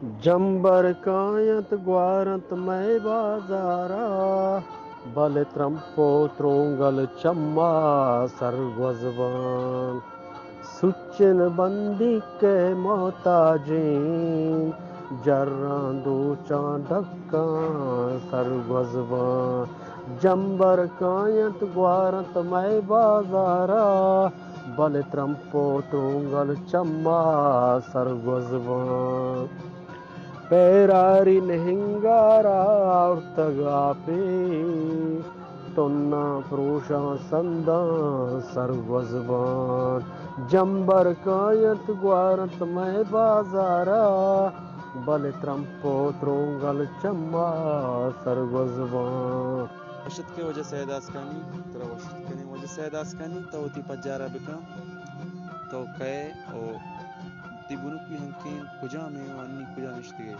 جمبر کاینت گوارنت مئے بازارا، بلے ترمپ و ترونگل چما سرگوز بان۔ سچن بندیک ء محتاجیں، جراں دوچاں ڈکاں سرگوز بان۔ جمبر کاینت گوارنت مئے بازارا، بلے ترمپ و ترونگل چما سرگوز بان۔ پیراری نہنگارا آورتگ آپے، تناں پروشاں سنداں سرگوز بان۔ جمبر کاینت گوارنت مئے بازارا، بلے ترمپ و ترونگل چما سرگوز بان۔ وش اتکے واجہ سید آسکانی، ترا وش اتکنے۔ واجہ سید آسکانی، تو وتی پجارا بکن، تو کئے او تئی بنکی ہنکین کجام ایں و انی کجا نشتگے؟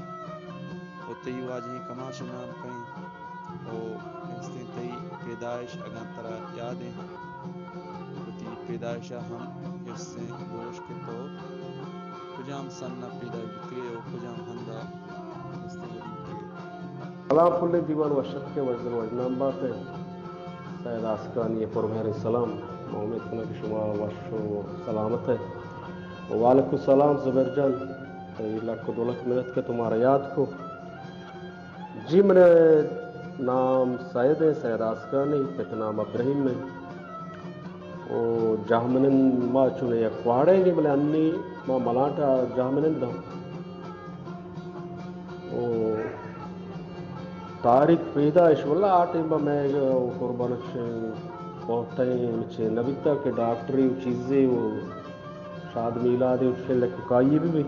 و تئی واجہیں کماش ء نام کئے؟ و استیں تئی پیدائش اگاں ترا یاد ایں، وتی پیدائش ء ہم استیں بگوش کہ تو کجام سن ء پیدائش بوتگے و کجام ہند ء استیں ودی بوتگے؟ سلام پلیں دیوان، وش اتکے، وژن وژنام بات ئے۔ سید آسکانی ء پرمہریں سلام۔ ما امیت کناں کہ شما وش و سلامت ئے۔ و وعلیکم السلام زبیر جان، تئی لک و دو لک منت کہ تو مارا یاد کو۔ جی، من نام سید ایں، سید آسکانی، پت نام ابراہیم ایں۔ او جہمنند ما چون یک واڑے گے، بلے انی ما ملانٹا جہمنند ہم۔ او تاریخ پیدائش، واللہ آ ٹائم با میں قربان چ پہتیں چے نبیتا کہ ڈاکٹری و چیزے و شاد میلاد و چے لکھکائی بھی بھی۔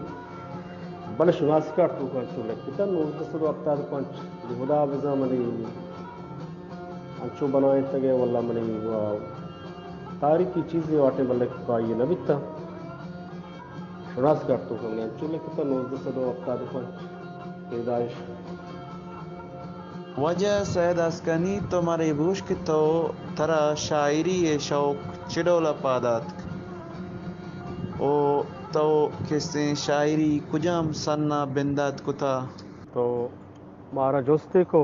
بلے شناس کارت تو کن چو لکھتا نوزدہ سد و ہفتاد و پنچ۔ خدا بزاں منی انچو بنائینتگ ء واللہ منی وا تاریخی چیزے واٹیں بلے کائی نہ بیتا۔ شناس گڑتو کہ منی انچو لکھتا نوزدہ سد و ہفتاد و پنچ پیدائش۔ واجہ سید آسکانی، تو مارے بگوش کہ تو ترا شاعری ء شوق چہ ڈول ء پاد آتک؟ او تو کسیں شاعری کجام سن ء بندات کتا؟ تو مارا جستے کو۔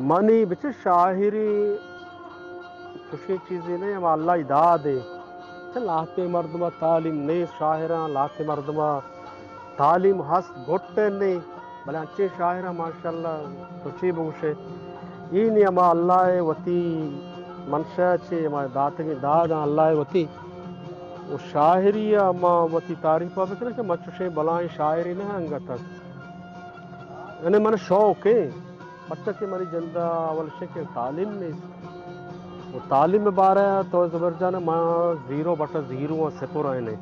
منی بچے شاعری چوشیں چیزے نہ، ہما اللہ ء داد ء۔ چہ لہتے مردم ء تعلیم نیست شاعراں، لہتے مردم ء تعلیم ہست گٹ ء نی، بلے انچیں شاعراں ماشاءاللہ تو چی بگوشے، اے نی ہما اللہ ء وتی منشا چے ہما داتگیں داداں اللہ ء وتی و شاعری ء ما وتی تعریف ء بکنیں کہ من چوشیں بلائیں شاعرے نہ انگت ات۔ یعنی من شوق ایں، پرچا کہ منی جند ء اول شک تعلیم نیست۔ و تعلیم ء بارہ ء تو زبیر جان، ما زیرو بٹا زیرو ء سپر آئینے۔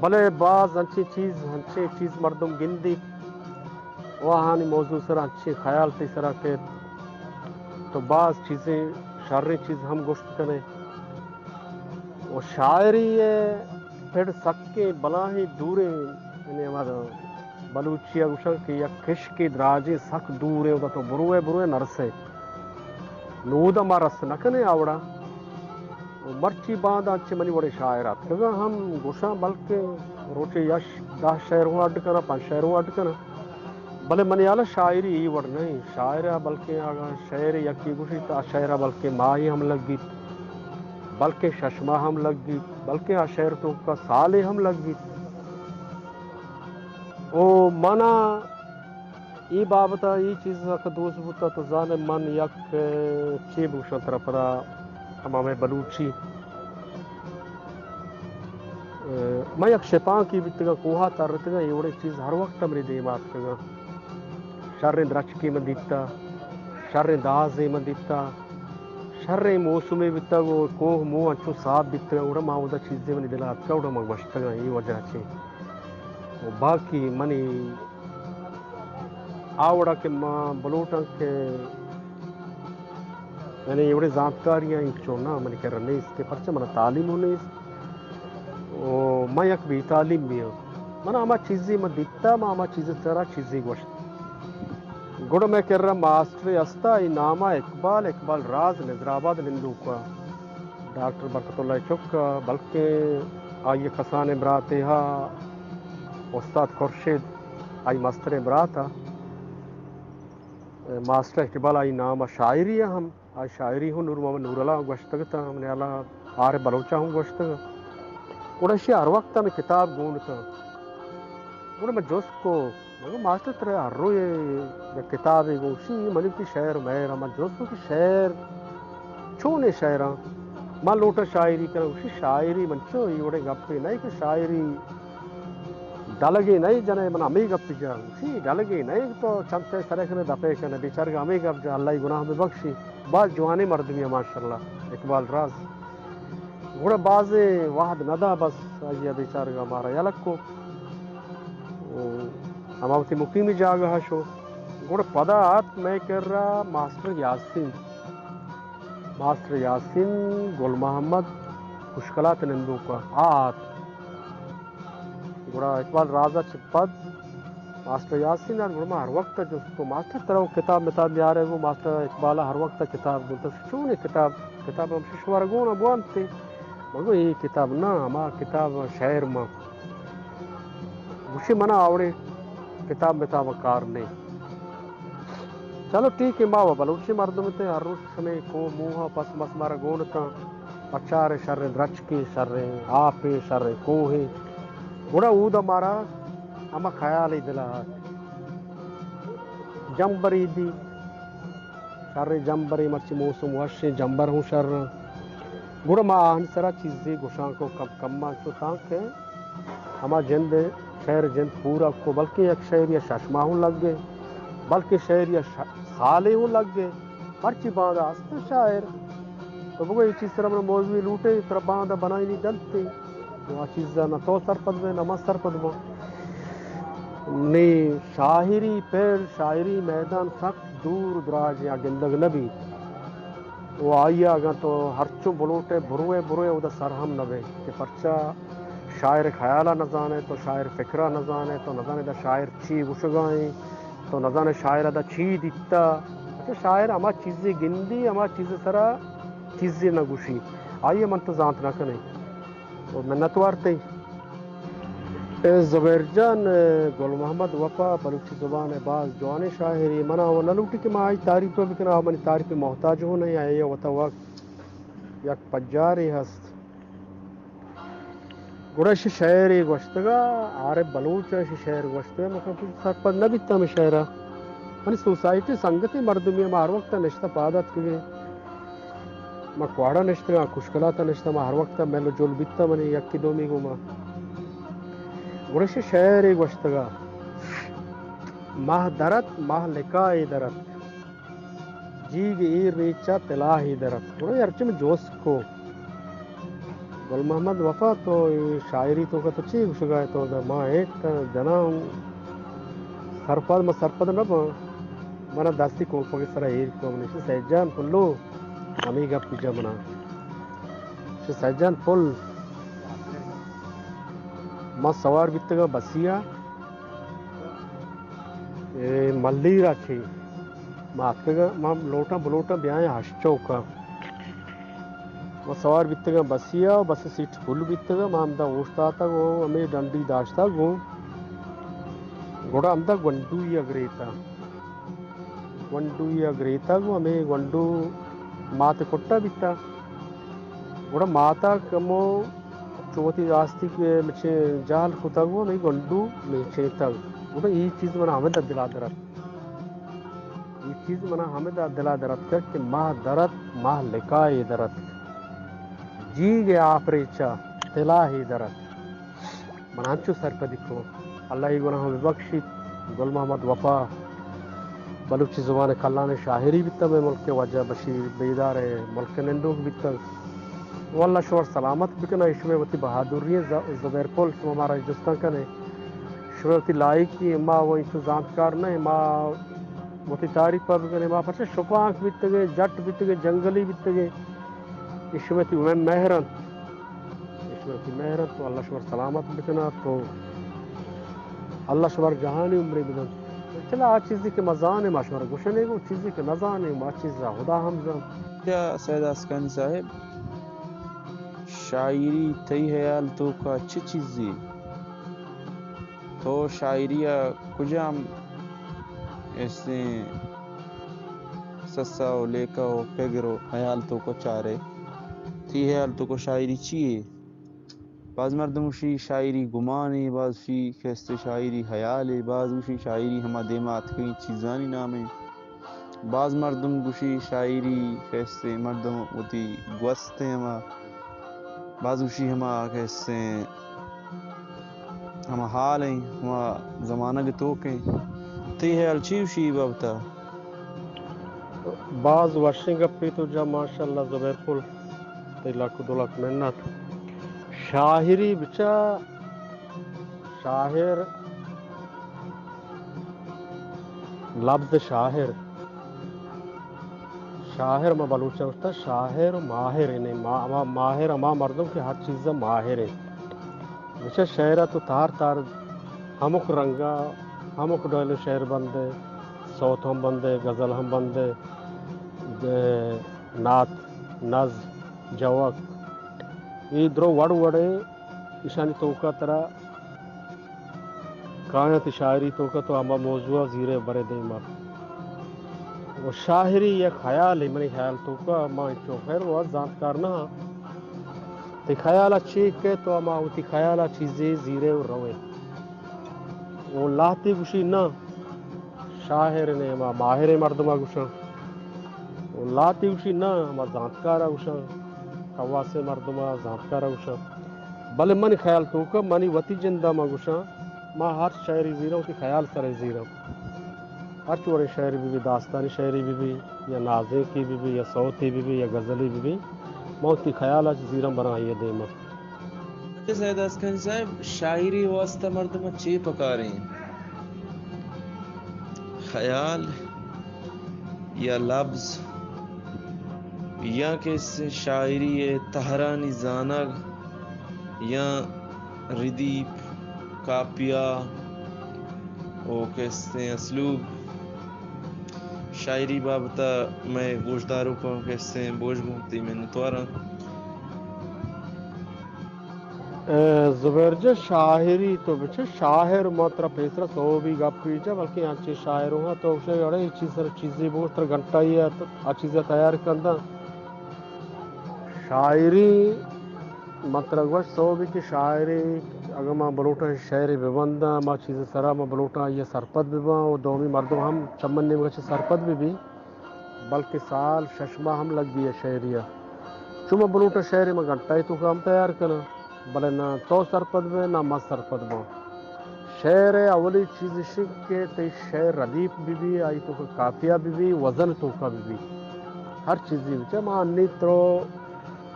بلے باز انچیں چیز، انچیں چیز مردم گندی و آہانی موضوع سر انچیں خیال تی سرا کہ تو باز چیزیں شریں چیز ہم گوشت کنے۔ و شاعری ء پڑ سکیں بلاہیں دوریں، یعنی ہما بلوچی ء گوشاں کہ یک کشکے دراجیں سک دوریں، اودا تو بروئے بروئے نرسے۔ نودا ما رس نہ کنیں آوڑا۔ و مرچی باندا انچیں منی وڑیں شاعر اتکگاں ہم گوشاں، بلکیں روچے یش دہ شعر ہوں اڈ کناں، پنچ شعر ہوں اڈ کناں۔ بلے منی ہیال ء شاعری اے وڑ نہ انت۔ شاعر ء بلکیں اگاں شعر یکے گوشیت، آ شعر ء بلکیں ماہے ہم لگیت، بلکیں شش ماہ ہم لگیت، بلکیں آ شعر توکا سالے ہم لگیت۔ او منا اے بابت ء اے چیز ء کہ دوست بوت تو زانے من یک، چے بگوشاں ترا پدا ہما مئے بلوچی ء، من یک شپانکے بیتگاں، کوہ ء ترتگاں، اے وڑیں چیز ہر وقت ء منی دیم ء اتکگاں۔ شریں درچکے من دیتا، شریں دازے من دیتا، شریں موسمے بیتگ و کوہ مو انچو ساپ بیتگاں، گڑا ما اودا چیزے منی دل ء اتکا، گڑا من گوشتگاں، اے وجہ چے۔ و باقی منی آ وڑا کہ ما بلوٹاں کہ یعنی اے وڑیں زانتکاریاں انچو نہ منی کرا نیست کہ پرچہ منا تعلیم و نیست و من یک بے تعلیم بھی ہوں۔ من ہما چیزی من دیتا، من ہما چیزی سرا چیزی گوشت۔ گڑا مئے کرا ماسٹرے ہستا، اے ناما اقبال، اقبال راز نظر آباد نندوکا۔ ڈاکٹر برکت اللہ چک، بلکیں آئی کسانیں براتے ہا استاد خورشید آئی مستریں برات ءَ، ماسٹر اقبال آئی نام ءَ شاعری ءَ ہم، آئی شاعری ہوں نور محمد نورل ءَ گوشتگ اتاں، من ہیال ءَ عارف بلوچ ءَ ہوں گوشتگ۔ گڑا اشی ہر وقت ہمے کتاب گون اتاں۔ گڑا من جست کو، من گو ماسٹر ترا ہر روئے یک کتابے گون؟ اشی منی وتی شعر مہر ءَ۔ من جست کو کہ شعر چونیں شعراں؟ من لوٹاں شاعری کناں۔ گوشی شاعری من چو اے وڑیں گپے نہ کہ شاعری ڈلگے نہ جنئے، من ہمے گپ جا۔ گوشی ڈلگے نہ، تو چنتے سرے کنے دپے کنے، بیچارگا ہمے گپ جا، اللہ ای گناہ ببخشی۔ باز جوانیں مردمی ماشاءاللہ، اقبال راز۔ گڑا بازیں وہد ندا، بس آئی ءَ بیچارگا مارا یلہ کو۔ او ہما وتی مقیمی جاگہ ءَ شو۔ گڑا پدا آتک مئے کرا ماسٹر یاسین، ماسٹر یاسین گل محمد کشکلات نندوک ءَ آ آتک۔ گڑا اقبال راز ءَ چہ پد ماسٹر یاسین ءَ گڑا ما ہر وقت ءَ جست کو، ماسٹر ترا کتاب متاب میارے؟ گو ماسٹر اقبال ءَ ہر وقت ءَ کتاب گون اتاں۔ چونیں کتاب؟ کتاب ہمشی شمارا گون ءَ بوانت۔ من گو اے کتاب نہ، ہما کتاب شعر ما۔ گوشی منا آوڑے کتاب متاب کار نے۔ چلو ٹھیک ہے، ما و بلوچی مردم تے، ہر روچ شمے کو موہ پس مس مارا گون اتاں۔ پچار شریں درچکے، شریں آپے، شریں کوہے۔ گڑا اودا مارا ہما خیال ءَ دل ءَ آت۔ جمبرے دی، شریں جمبرے، مرچی موسم وشیں، جمبر ہوں شر۔ گڑا ما آہن سرا چیزے گوشان کو کم کم، ما چو تانکہ ہما جند، شعر جند پورا کو، بلکہ یک شعر یا شش ماہ ہوں لگے، بلکہ شعر یا ش-، سالے ہوں لگے۔ مرچی باندا است شاعر۔ تو بگو اے چیز سرا من موضوع لوٹے، ترا باندا بنائینی دنتے۔ تو آ چیز نہ تو سرپد بے، نہ من سرپد بوں۔ نی شاعری پیر، شاعری میدان سخت دور دراج یا گندگ نہ بیت۔ و آئی ءَ اگاں تو ہرچو بلوٹے بروئے، بروئے اودا سر ہم نہ بے کہ پرچا شاعر خیال ءَ نہ زانے، تو شاعر فکر ءَ نہ زانے، تو نہ زانے دا شاعر چی گوشگا ایں، تو نہ زانے شاعر ءَ دا چی دیتا۔ اچھا، شاعر ہما چیزے گندی، ہما چیز سرا چیزے نہ گوشی، آئی ءَ من تو زانت نہ کنیں۔ و منتوار تئی۔ اے زبیر جان، گل محمد وفا بلوچی زبان ءِ باز جوانیں شاعرے۔ منا و نہ لوٹی کہ ما آئی تعریف ءَ بکناں، آ منی تعریف ءِ محتاج ہوں نہیں، آئی ءَ وتا وقت یک پجارے ہست۔ گڑا اشی شعرے گوشتگا، عارف بلوچ ءَ اشی شعر گوشتگا، من کم سرپد نہ بیتاں ہمے شعر ءَ۔ منی سوسائٹی سنگتے مردمی، ما ہر وقت نشتہ پاد اتکگیں۔ ما کواڑا نشتگاں، کشکلات ءَ نشتہ، ما ہر وقت مل و جل بیتہ منی یکی دومی گوما۔ گڑا اشی شعرے گوشتگا، ماہ درت، ماہ لقائے درت، جیگ اے ریچا تلاہے درت۔ گڑا ہرچی من جست کو، گل محمد وفا، تو اے شاعری توکا تو چی گوشگا ئے؟ تو دا ما ایک جناں سرپد، ما سرپد نہ باں، منا دستی کولپگے سرا ایر کو۔ من اشی سید جان پلو، ہمے گپ جا منا۔ اشی سید جان پل، ما سوار بیتگاں بسیا، اے ملیر ءَ چہ ما اتکگاں، ما لوٹاں بلوٹاں بیایں ہشت چوک ءَ۔ ما سوار بیتگاں بسی ءَ، بس سیٹ فل بیتگ، ما ہمدا اوشتاتگ و ہمے ڈنڈی داشتگ گوں۔ گڑا ہمدا گونڈوی ءَ گریتہ۔ گونڈوی ءَ گریتگ و ہمے گونڈو مات کٹا بیتہ۔ گڑا ماتا کمو چو وتی راستی کہ مچے جہل کتگ و ہمے گونڈو میچینتگ۔ گڑا اے چیز منا ہمدا دلا در اتک۔ اے چیز منا ہمدا دلا در اتک کہ ماہ در اتک، ماہ لقائے در اتک۔ جیگ ءِ آپ ریچا تلاہے در اتک۔ من انچو سرپدی کو۔ اللہ ای گناہ ببخشیت۔ گل محمد وفا بلوچی زبان ءِ کلانیں شاعرے بیتگ، مئے ملک ءِ واجہ بشیر بیدار ءِ ملک ءَ نندوک بیتگ۔ و اللہ شمار سلامت بکناں، اے شمئے وتی بہادری ءِ ز-، زبیر پل، شما مارا جستاں کنے۔ شمئے وتی لائقی، ما و انچو زانتکار نہ ایں، ما وتی تعریف ءَ بکنیں، ما پرچہ شپانک بیتگیں، جٹ بیتگیں، جنگلی بیتگیں۔ اے شمئے وتی مہر انت۔ اے شمئے وتی مہر انت، تو اللہ شمار سلامت بکنات، تو اللہ شمار جہانی عمرے بدنت۔ چلا آ چیزے کہ ما زانیں، ما شمارا گوشنے گوں، چیزے کہ نزانیں، ما چیزا خدا ہم زانت۔ یا سید آسکانی صاحب، شاعری تئی حیال توکا چہ چیزے؟ تو شاعری ءَ کجام استیں سسا و لیکہ و پگر و ہیال توکا چارے؟ تئی ہیال توکا شاعری چی اے؟ باز مردم گوشی شاعری گمانے، باز گوشی کہ استیں شاعری ہیالے، باز گوشی شاعری ہما دیما اتکگیں چیزانی نامے۔ باز مردم گوشی شاعری کہ استیں مردم وتی گوستیں ہما، باز گوشی ہما کہ استیں ہما حال ایں، ہما زمانگ توک ایں۔ تئی ہیال چی گوشی اے بابتا؟ باز وشیں گپے تو جا، ماشاءاللہ زبیر پل، تئی لک دو لک منت۔ شاعری بچا، شاعر، لبز شاعر، شاعر ما بلوچاں گوشتا شاعر و ماہر، یعنی ما-، ما-، ماہر ہما مردم کہ ہر چیز ءَ ماہر ایں۔ بچا شعر ءَ تو تار تار ہمک رنگ ءَ، ہمک ڈول ءِ شعر بندے، سوت ہم بندے، غزل ہم بندے، دے-، نعت، نظم، جوک، اے درو وڑ وڑیں ایشانی توکا ترا کایاں تئی شاعری توکا تو ہما موضوع ءَ زیرے برے دیما۔ و شاعری یک خیالے، منی خیال توکا، ما انچو خیر و زانتکار نہ آں۔ تئی خیال ءَ چے کہ تو ہما وتی خیال ءَ چیزے زیرے و روے۔ و لہتے گوشی نہ، شاعر نے ہما ماہریں مردم ءَ گوشاں۔ و لہتے گوشی نہ، ہما زانتکار ءَ گوشاں، کواسیں مردم ءَ، زانتکار ءَ گوشاں۔ بلے منی خیال توکا، منی وتی جند ءَ ما گوشاں، ما ہر شعرے زیراں، وتی خیال سرا زیراں۔ ہرچ وڑیں شعرے بہ بی، داستانی شعرے بہ بی، یا نازینکے بہ بی، یا سوتے بہ بی، یا غزلے بہ بی، ما وتی خیال ءَ چہ زیراں براں آئی ءِ دیما۔ سید آسکانی صاحب، شاعری واسطہ مردم ءَ چے پکاریں؟ خیال یا لبز یا کہ شاعری ءِ تہرانی زانگ یا ردیف، قافیہ و کہ استیں اسلوب۔ شاعری بابت ءَ مئے گوشداروکاں کہ استیں بوش بنت، تئی منتواراں۔ اے، زبیر جان، شاعری تو بچے، شاعر ما ترا پیسرا سوبی گپ پیچا، بلکہ انچیں شاعر ہاں تو گوشے، اڑے اے چیز سر چیزے بوش، ترا گھنٹہ ای ات، آ چیز تیار کنداں۔ شاعری ما ترا گوش سوبی کہ شاعری اگاں ما بلوٹاں شعرے ببنداں، ما چیز سرا ما بلوٹاں آئی سرپد بباں و دومی مردم ہم چمن نیمگا چہ سرپد ببی۔ بلکہ سال شش ماہ ہم لگ بیت شعری ءَ۔ چو من بلوٹاں شعرے من گھنٹہ ءِ توکا ہم تیار کناں، بلے نہ تو سرپد بئے، نہ من سرپد باں۔ شعر ءِ اولی چیز اش کہ تئی شعر ردیف بہ بی، آئی توکا قافیہ بہ بی، وزن توکا بہ بی۔ ہر چیزے بچا ما انی ترو،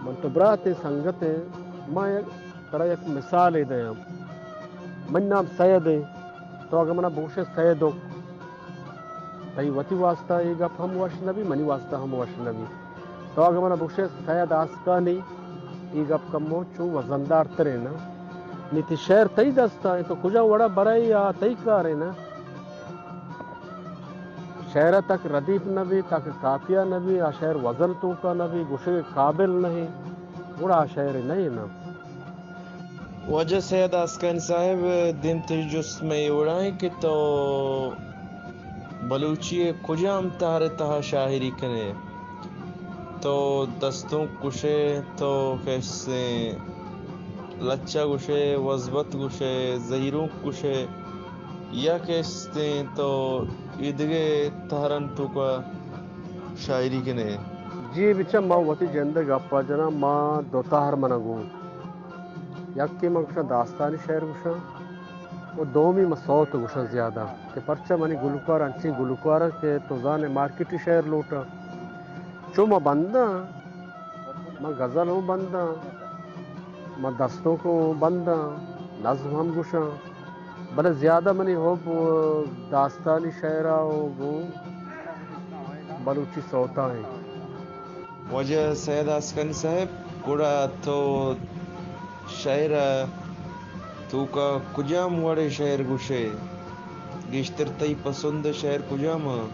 من تو براتیں سنگتیں، ما یک ترا یک مثالے دیاں۔ منی نام سید ایں، تو اگاں منا بگوشے سیدک، تئی وتی واسطہ اے گپ ہم وش نہ بی، منی واسطہ ہم وش نہ بی۔ تو اگاں منا بگوشے سید آسکانی، اے گپ کمو چو وزندار تریں نا۔ نی تئی شعر تئی دستا ایں، تو کجا وڑا برئے، آ تئی کار ایں نا۔ شعر ءَ تک ردیف نہ بی، تک قافیہ نہ بی، آ شعر وزن توکا نہ بی، گوشگ قابل نہ ایں، گڑا آ شعر نہ ایں نا۔ واجہ سید آسکانی صاحب، دیمتری جست مئے اے وڑا ایں کہ تو بلوچی ءِ کجام تہر ءِ تہا شاعری کنے؟ تو دستونک گوشے، تو کسیں لچہ گوشے، وزبت گوشے، زہیرونک گوشے، یا کستیں تو ایدگہ تہرانی توکا شاعری کنے؟ جی بچا، ما وتی جند ءِ گپا جناں، ما دو تہر منا گوں۔ یکے من گوشاں داستانی شعر گوشاں و دومی من سوت گوشاں زیادہ، کہ پرچا منی گلوکار انچیں گلوکار انت کہ تو زانے مارکیٹی شعر لوٹاں۔ چو من بنداں، من غزل ہوں بنداں، من دستونک ہوں بنداں، نظم ہم گوشاں، بلے زیادہ منی حب داستانی شعرا و گوں بلوچی سوتا ایں۔ واجہ سید آسکانی صاحب، گڑا تو شعر ءِ توکا کجام وڑیں شعر گوشے؟ گیشتر تئی پسند ءِ شعر کجام اَں؟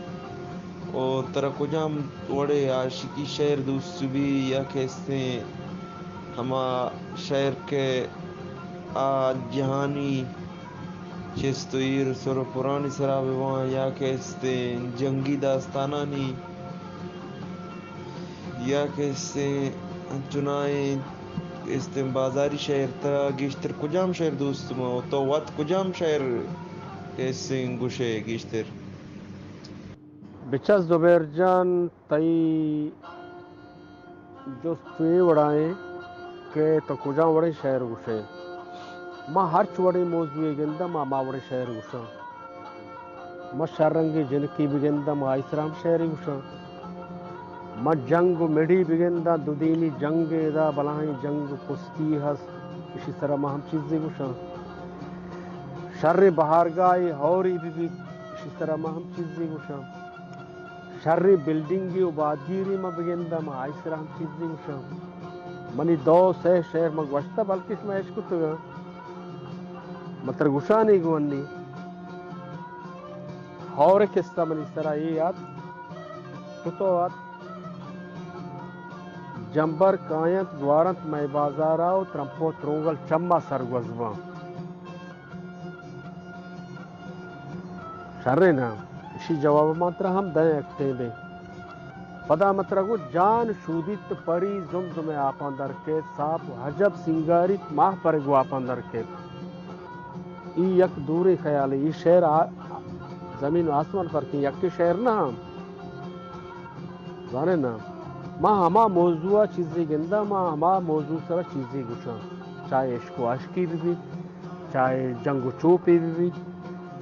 او ترا کجام وڑیں عاشقی شعر دوست بی یا کستیں ہما شعر کہ آ جہانی چست و ایر سر و پرانی سرا بباں، یا کہ استیں جنگی داستانانی، یا کہ استیں چنائیں استیں بازاری شعر۔ ترا گیشتر کجام شعر دوست ما و تو وت کجام شعر کہ استیں گوشے گیشتر؟ بچار زبیر جان، تئی جست چو اے وڑا ایں کہ تو کجام وڑیں شعر گوشئے۔ ما ہرچ وڑیں موضوعے گنداں، ما ہما وڑیں شعر گوشاں۔ ما شررنگیں جنکے بگنداں، ما آئی سرا ہم شعرے گوشاں۔ ما جنگ و مڑی بگنداں، دو دیمی جنگ، ادا بلاہیں جنگ و کشتی ہست، اشی سرا ما ہم چیزے گوشاں۔ شریں بہارگاہے ہورے بہ بیت، اشی سرا ما ہم چیزے گوشاں۔ شریں بلڈنگے و بادگیرے من بگنداں، من آئی سرا ہم چیزے گوشاں۔ منی دو سئے شعر من گوشتہ، بلکہ شما اشکتگاں۔ من ترا گوشانی گوں انی۔ ہورے کسہ منی سرا اے ات، شتو ات۔ جمبر کاینت گوارنت مئے بازارا و ترمپ و ترونگل چما سرگوز باں۔ شریں نا، اشی جواب من ترا ہم دئیں یک ٹیمے۔ پدا من ترا گوں، جان شودیت پری زمزمئے آپاں در کیت، ساپ و عجب سینگاریت ماہ پرے گواپاں در کیت۔ ای یک دوریں خیالے، ای شعر آ-، زمین و آسمان فرقیں، یکے شعر نہ ہم۔ زانئے نا، ما ہما موضوع ء چیزے گنداں، ما ہما موضوع سرا چیزے گوشاں، چاہے عشق و عاشقی بہ بیت، چاہے جنگ و چوپے بہ بیت،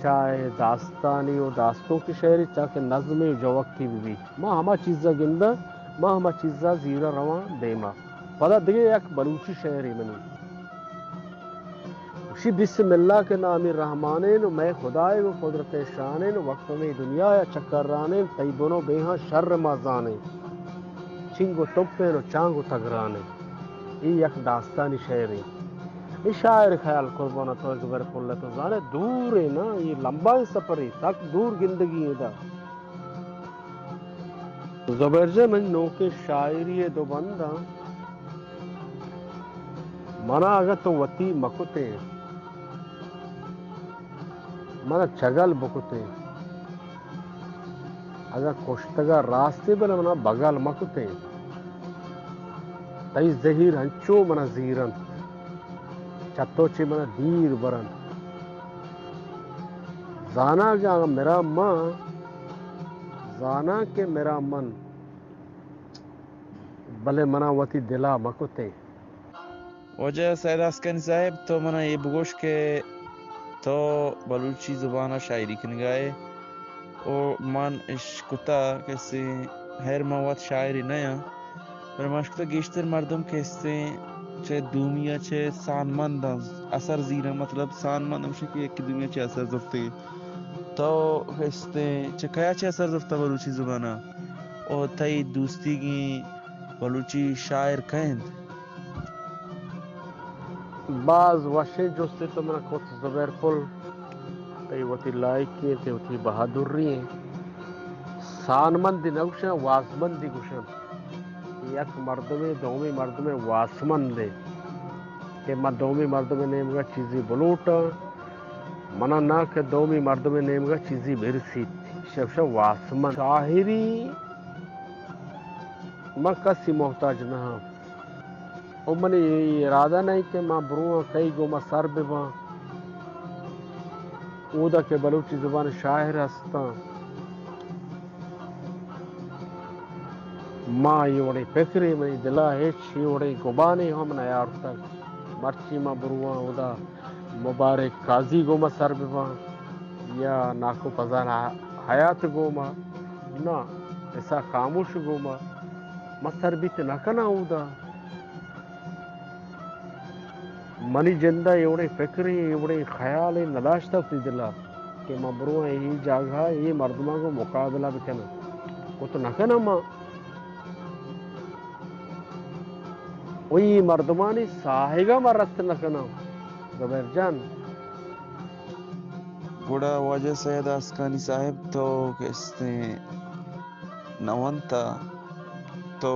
چاہے داستانے و داستونکے شعرے، چاہے کہ نظمے و جوکے بہ بیت، ما ہما چیزا گنداں، ما ہما چیزا زیرا رواں دیما۔ پدا دگہ یک بلوچی شعرے منی۔ گوشی، بسم اللہ کہ نامی رحمانین و مئے خدائے و قدرت شانین، وقت ہمے دنیا ء چکرانین، تئی بن و بیہاں شر ما زانین، چنگ و تمپین و چانگ و تگرانین۔ اے یک داستانی شعرے۔ اے شاعر خیال قربان تو زبیر پل تو زانے دورے نا، اے لمبا سفرے، سک دور گندگی ادا۔ زبیر جان، من نوکیں شاعری ء دو بنداں، منا اگاں تو وتی مکتیں، منا چگل بکتیں، اگاں کشتگا راستے بلے منا بگل مکتیں۔ تئی زہیر انچو منا زیر انت، چہ تو چہ منا دیر بر انت۔ زاناں کہ اگاں مراں من، زاناں کہ مراں من، بلے منا وتی دلا مکتیں۔ واجہ سید آسکانی صاحب، تو منا اے بگوش کہ تو بلوچی زبان ء شاعری کنگا ئے و من اشکتہ کہ استیں، خیر من وت شاعرے نہ آں، بلے من اشکتہ گیشتر مردم کہ استیں چہ دومی ء چہ سانمند آں، اثر زیراں، مطلب سانمند ہمشی کہ یکے دومی ء چہ اثر زرتگیں۔ تو کہ استیں چہ کیا چہ اثر زرتہ بلوچی زبان ء؟ و تئی دوستیگیں بلوچی شاعر کئے انت؟ باز وشیں جستے تو منا کت زبیر پل، تئی وتی لائکی انت، تئی وتی بہادری انت۔ سانمندی نہ گوشاں، وازمندی گوشاں۔ یک مردمے دومی مردمے واسمندے کہ من دومی مردمے نیمگا چیزی بلوٹاں، منا نا کہ دومی مردمے نیمگا چیزی برسیت۔ شفشہ واسمند شاعری من کسی محتاج نہ ہاں۔ او منی اے ارادہ نہیں کہ من برواں کئی گوما سر بباں۔ اودا کہ بلوچی زبان شاعر ہستاں۔ ما اے وڑیں پکرے منی دلا ہچ اے وڑیں گمانے ہم نیارتگ۔ مرچی ما برواں اودا مبارک قاضی گوما سر بباں یا ناکو پزان حیات گوما، نہ، اسحاق خاموش گوما، ما سر بیت نہ کناں اودا۔ منی جند ء اے وڑیں پکرے، اے وڑیں خیالے نداشتہ وتی دل ء کہ من برواں اے جاگہ ء اے مردماں گوں مقابلہ بکناں۔ کت نہ کناں من۔ و اے مردمانی ساہگ ء من رست نہ کناں۔ زبیر جان۔ گڑا واجہ سید آسکانی صاحب تو کہ استیں نہ ونت ء تو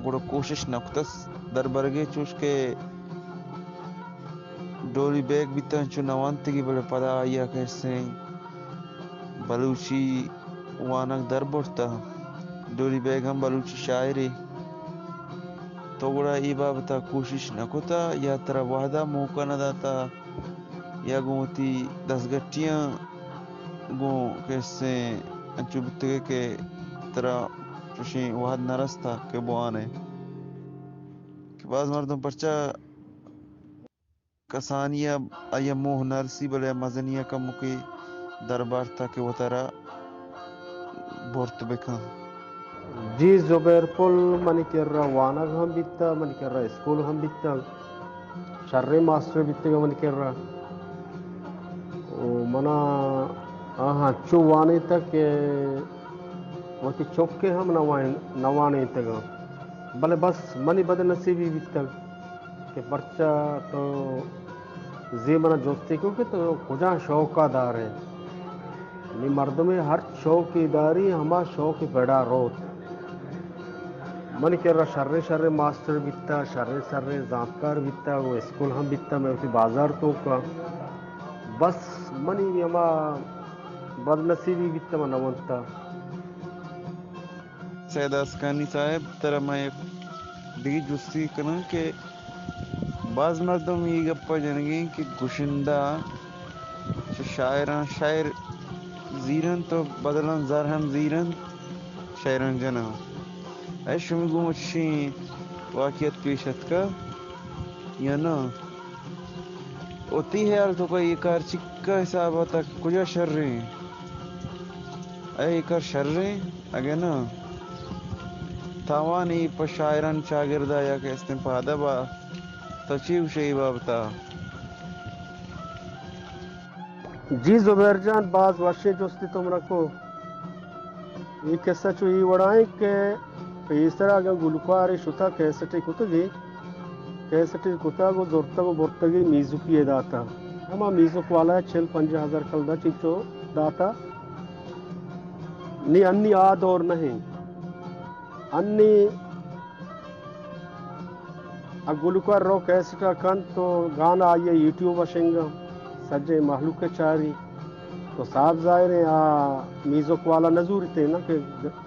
گڑا کوشش نہ کتس دربرگ ء، چوش کہ ڈولی بیگ بیتہ انچو نہ وانتگی، بلے پدا آئی ءَ کسیں بلوچی وانگ در برتہ۔ ڈولی بیگ ہم بلوچی شاعرے۔ تو گڑا اے بابت ءَ کوشش نہ کتہ یا ترا وہد ءَ موقع نہ داتہ یا گوں وتی دزگٹیاں گوں کسیں انچو بیتگے کہ ترا چوشیں وہد نہ رستہ کہ بوان ئے؟ کہ باز مردم پرچا کسانی ءَ آئی ءَ موہ نہ رسی، بلے مزنی ءَ کمکے دربارت ءَ کہ وتارا برت بکن۔ جی زبیر پل، منی کرا وانگ ہم بیتہ، منی کرا اسکول ہم بیتہ، شریں ماسٹر بیتگ منی کرا۔ او منا آہاں چو وانینتگ کہ وتی چکے ہم نہ وان-، نہ وانینتگ، بلے بس منی بدنصیبی بیتگ۔ کہ پرچا تو زی منا جستی کو کہ تو کجا شوقا دارے؟ نی مردمے ہر شوقی داری، ہما شوق پڑا روت۔ منی کرا شریں شریں ماسٹر بیتا، شریں شریں زانتکار بیتا، وہ اسکول ہم بیتا، میں اسی بازار توکا۔ بس منی ہما بدنصیبی بیتا، من نہ ونتا۔ سید آسکانی صاحب، ترا من یک دگہ جستی کناں کہ باز مردم اے گپ ءَ جنگ ءَ اِنت کہ گشندہ چہ شاعراں شعر زیرنت ءُ بدلاں زر ہم زیرنت، شعراں جناں۔ اے شمے گوما چشیں واقعیت پیش اتکگ یا نہ؟ وتی ہیال ءَ تو کہ اے کار چکا حساب ءَ تک کجا شریں؟ اے کار شریں؟ اگہ نہ، تاوانے پہ شاعرانی چاگرد ءَ یا کہ استیں پہ ادب ءَ، تو چے گوشے اے بابت ءَ؟ جی زبیر جان، باز وشیں جستے تو منا کو۔ اے قصہ چو اے وڑا ایں کہ پیسرا اگاں گلوکارے شتا کیسٹے کتگے، کیسٹے کتگ ءُ زرتگ ءُ برتگے میوزکی ءَ داتا۔ ہما میوزک والا ءَ چل پنجاہ ہزار کلدار چنچو داتا۔ نی انی آ دور نہ ایں۔ انی ءَ گلوکار رو کیسٹ ءَ کنت تو گانا آئی ءَ یوٹیوب ءَ شنگاں، سجیں مہلوک ءَ چاری۔ تو صاف ظاہر ایں آ میوزک والا نہ زوریت نا کہ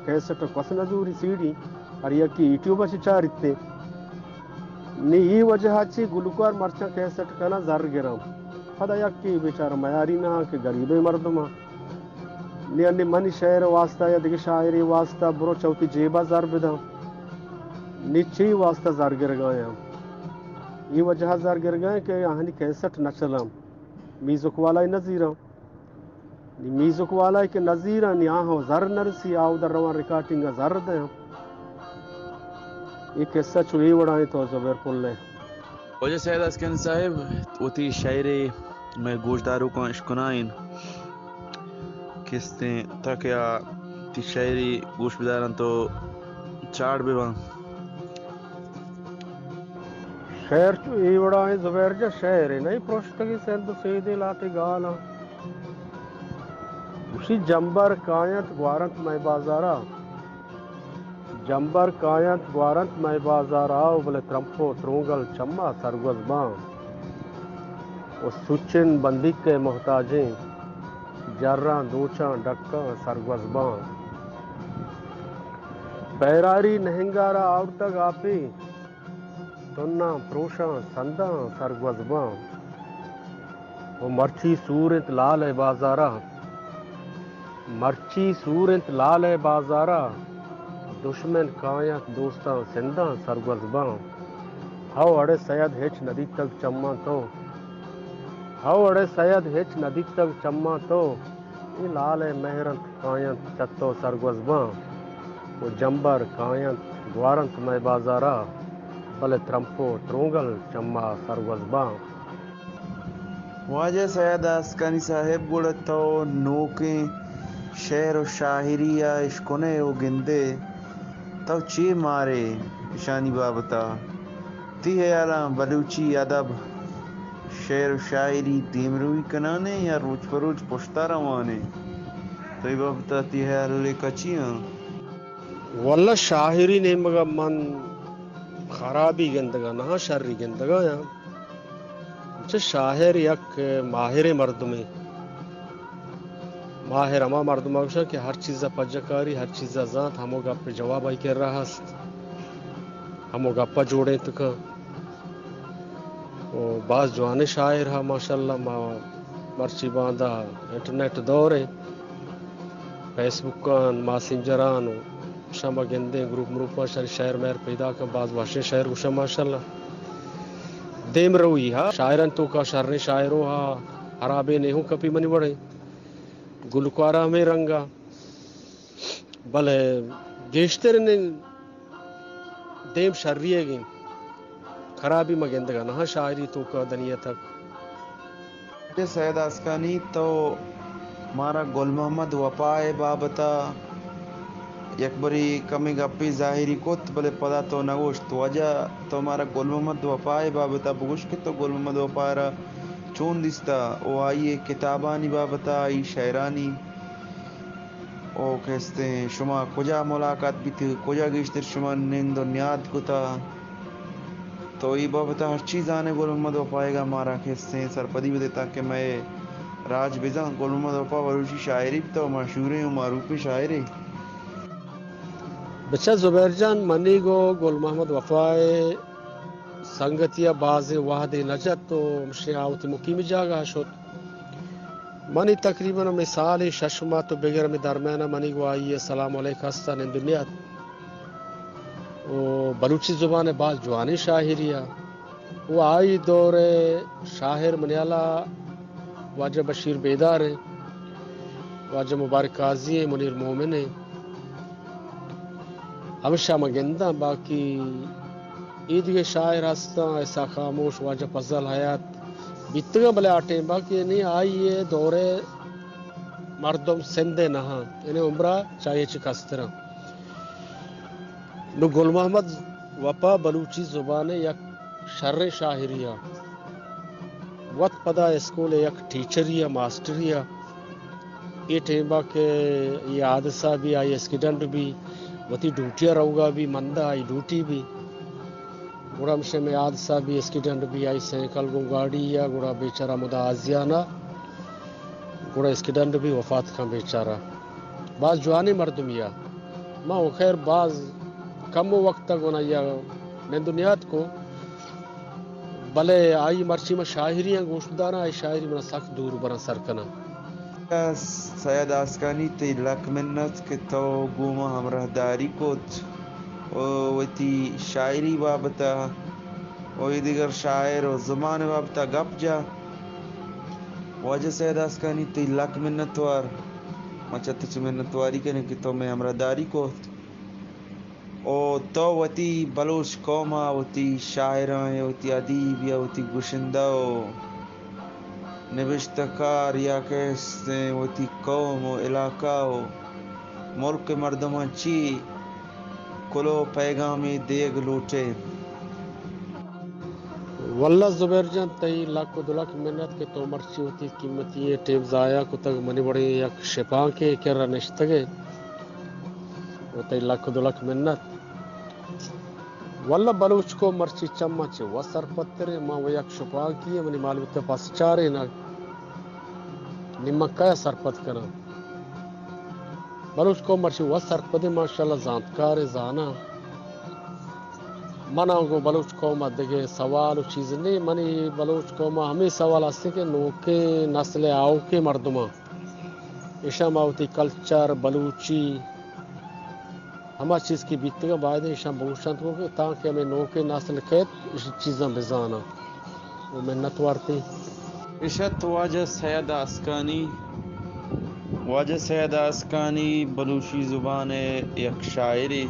کیسٹ ءَ کس نہ زوری، سی ڈی ہر یکے یوٹیوب ءَ چہ چاریت۔ نی اے وجہ ءَ چہ گلوکار مرچاں کیسٹ کناں زر گراں۔ پدا یکے بیچارہ میاری نہ کہ گریبیں مردماں۔ نی انی منی شعر واسطہ یا دگہ شاعری واسطہ برو چہ وتی جیب ءَ زر بداں۔ نی چی واسطہ زر گرگ ءَ آں؟ اے وجہ ءَ زر گرگ ءَ آں کہ آہانی کیسٹ نہ چلاں، میوزک والا نہ زیراں۔ نی میوزک والا کہ نہ زیراں، نی آہاں زر نہ رسی، آ اودا رواں ریکارڈنگ ءَ زر دیاں۔ اے قصہ چو اے وڑا ایں تو زبیر پل ءَ۔ واجہ سید آسکانی صاحب، وتی شعرے مئے گوشداروکاں اشکنائین۔ کستیں تاکہ آ تی شعرے گوش بداراں تو چاڑ بباں۔ شعر چو اے وڑا ایں زبیر جان، شعرے نئیں پروشتگی سندھ ءُ سیدیں لہتے گالاں۔ گوشی جمبر کاینت گوارنت مئے بازارا۔ جمبر کاینت گوارنت مئے بازارا، بلے ترمپ ءُ ترونگل چما سرگوز باں۔ ءُ سوچن بندیک ءِ محتاجیں، جراں دوچاں ڈکاں سرگوز باں۔ پیراری نہنگارا آورتگ آپے، تناں پروشاں سنداں سرگوز باں۔ ءُ مرچی سور انت لال ءِ بازارا، مرچی سور انت لال ءِ بازارا، دشمن کاینت دوستاں سنداں سرگوز باں۔ ہو اڑے سید ہچ نہ دیتگ چماں تو، ہو اڑے سید ہچ نہ دیتگ چماں تو، اے لال ءِ مہر انت کاینت چہ تو سرگوز باں۔ ءُ جمبر کاینت گوارنت مئے بازارا، بلے ترمپ ءُ ترونگل چما سرگوز باں۔ واجہ سید آسکانی صاحب، گڑا تو نوکیں شعر ءُ شاعری ءَ اشکن ئے ءُ گند ئے، تو چے مار ئے اشانی بابت ءَ؟ تئی ہیالاں بلوچی ادب، شعر ءُ شاعری دیمروی کنان ئے یا روچ پہ روچ پشت ءَ روان ئے؟ تئی بابت ءَ تئی ہیال ءُ لیکہ چی آں؟ واللہ شاعری نیمگ ءَ من خرابی گندگ ءَ نہ آں، شری گندگ ءَ آں۔ چہ شاعر یک ماہریں مردمے۔ ماہر ہما مردم ءَ گوشاں کہ ہر چیز ءَ پجہ کاری، ہر چیز ءَ زانت، ہمو گپ ءِ جواب آئی کرا ہست، ہمو گپ ءَ جوڑینت کن۔ و باز جوانیں شاعر ہا ماشاءاللہ۔ ما مرچی باندا انٹرنیٹ دور ایں، فیس بک آن، ماسنجر آن و شما گندیں گروپ مروپ آن شری شاعر مہر پیدا کن، باز وشیں شاعر گوشاں ماشاءاللہ۔ دیم روی ہا شاعران توکا شریں شاعروں ہا، ہرابیں نیہوں کپی منی وڑیں گلکارا ہمیں رنگا۔ بلے گیشتر نی دیم شریگیں، خرابی ما گندگا نہ شاعری توکا دنیا تک۔ سید آسکانی، تو مارا گل محمد وفا ءِ بابت ءَ یک بری کمے گپے ظاہری کت، بلے پدا تو نہ گوشت۔ واجہ تو مارا گل محمد وفا ءِ بابت ءَ بگوش کہ تو گل محمد وفا ءَ را چون دیستہ و آئی ءِ کتابانی بابت ءَ، آئی شاعرانی او کہ استیں شما کجا ملاقات بیت، کجا گیشتر شما نند و نیاد کتا؟ تو اے بابت ءَ ہرچی زانے گل محمد وفا ئیگا مارا کہ استیں سرپدی بدے تاکہ مئے راج بزان۔ گل محمد وفا بلوچی شاعری بیتا و مشہوریں و معروفیں شاعرے۔ بچا زبیر جان، منی گو گل محمد وفا ءِ سنگتی ءَ بازیں وہدے نہ جت و ہمشی آ وتی مقیمی جاگہ ءَ شت۔ منی تقریباً ہمے سالے شش ماہ تو بگر ہمے درمیان ءَ منی گو آئی ءِ سلام علیک ہست ءَ نند و نیاد۔ و بلوچی زبان ءِ باز جوانیں شاعری ءَ۔ و آئی دور ءِ شاعر منی ہیال ءَ واجہ بشیر بیدار ایں، واجہ مبارک قاضی ایں، منیر مومن ایں۔ ہمشا ما گنداں، باقی اے دگہ شاعر ہستاں، اسحاق خاموش، واجہ فضل حیات بیتگاں، بلے آ ٹیم باقی نی آئی ءِ دور ءِ مردم سندھ ءِ نہ آں، یعنی عمرا چاہے چہ کستراں۔ نو گل محمد وفا بلوچی زبان ءِ یک شریں شاعری ءَ۔ وت پدا اسکول ءِ یک ٹیچری ءَ، ماسٹری ءَ۔ اے ٹیم ءَ کہ اے حادثہ بی، آئی ایکسیڈنٹ بی، وتی ڈیوٹی ءَ روگا بی، مندا آئی ڈیوٹی بی۔ گڑا ہمشے مئے حادثہ بی، ایکسیڈنٹ بی، آئی سائیکل گوں گاڑی ءَ، گڑا بیچارہ مدا آزیانا، گڑا ایکسیڈنٹ بی وفات کن بیچارہ۔ باز جوانیں مردمی ءَ۔ ما و خیر باز کم وقت ءَ گوں آئی ءَ نند و نیاد کو، بلے آئی مرچی ما شاعری آں گوش بداراں، آئی شاعری منا سک دور براں سر کناں۔ سید آسکانی، تئی لک منت کہ تو گوں ما ہمراہ داری کت و وتی شاعری بابت ءَ و اے دگر شاعر و زبان بابت ءَ گپ جا۔ واجہ سید آسکانی، تئی لک منتوار۔ ما چہ تئی چہ منتواری کنیں کہ تو مئے ہمراہ داری کت۔ او تو وتی بلوچ قوم ءَ، وتی شاعراں یا وتی ادیب یا وتی گشندہ و نبشتہ کار یا کہ استیں وتی قوم و علاقہ و ملک ءِ مردماں چی کلوہ پیغامے دیگ لوٹ ئے؟ واللہ زبیر جان، تئی لک و دو لک منت کہ تو مرچی وتی قیمتی ٹیم ضائع کتگ، منی وڑیں یک شپانکے کرا نشتگ ئے۔ و تئی لک و دو لک منت۔ واللہ بلوچ قوم مرچی چہ ما چہ وت سرپدتریں، ما و یک شپانکی ایں، منی مال بوتہ پس چارینگ، نی من کئے سرپد کناں؟ بلوچ قوم مرچی وت سرپدیں، ماشاءاللہ زانتکاریں، زاناں۔ من آں گوں بلوچ قوم ءَ دگہ سوال و چیز نی، منی بلوچ قوم ءَ ہمے سوال ہستیں کہ نوکیں نسل ءِ آؤکیں مردماں ایشاں ما وتی کلچر، بلوچی، ہما چیز کہ بیتگاں، باید ایشاں بگوشنت گوں کہ تانکہ ہمے نوکیں نسل کیت، ایشی چیزاں بزاناں۔ و منت وارتی۔ اشت واجہ سید آسکانی۔ واجہ سید آسکانی بلوچی زبان ءِ یک شاعرے،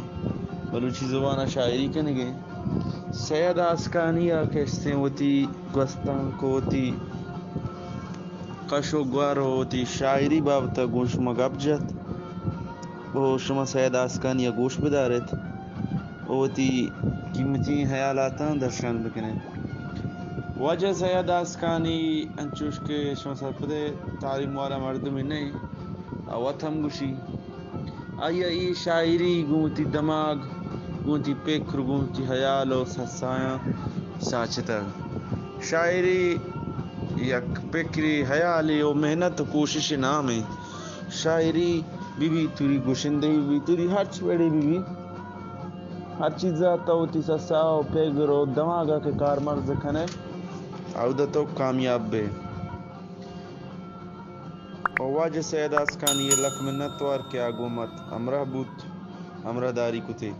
بلوچی زبان ءَ شاعری کنگے۔ سید آسکانی ءَ کہ استیں وتی گوستانک و وتی کش و گور و وتی شاعری بابت ءَ گوں شما گپ جت و شما سید آسکانی ءَ گوش بدار ات و وتی قیمتی ہیالاتاں درشان بکن ات۔ واجہ سید آسکانی انچوش کہ شما سرپد ات تعلیم والا مردمے نہ انت، آ وت ہم گوشی۔ آئی ءَ اے شاعری گوں وتی دماگ، گوں وتی پکر، گوں وتی ہیال و سسایاں ساچتگ۔ شاعری یک پکرے، ہیالے و محنت و کوشش نامیں شاعری بہ بیت، توری گشندہی بہ بیت، توری ہرچ وڑے بہ بیت، ہر چیزا تو وتی سسا و پگر و دماغا کہ کارمرز کنئے، اودا تو کامیاب بئے۔ و واجہ سید آسکانی ء لک منت وار کہ آ گوں مت ہمراہ بوت، ہمراہ داری کتے۔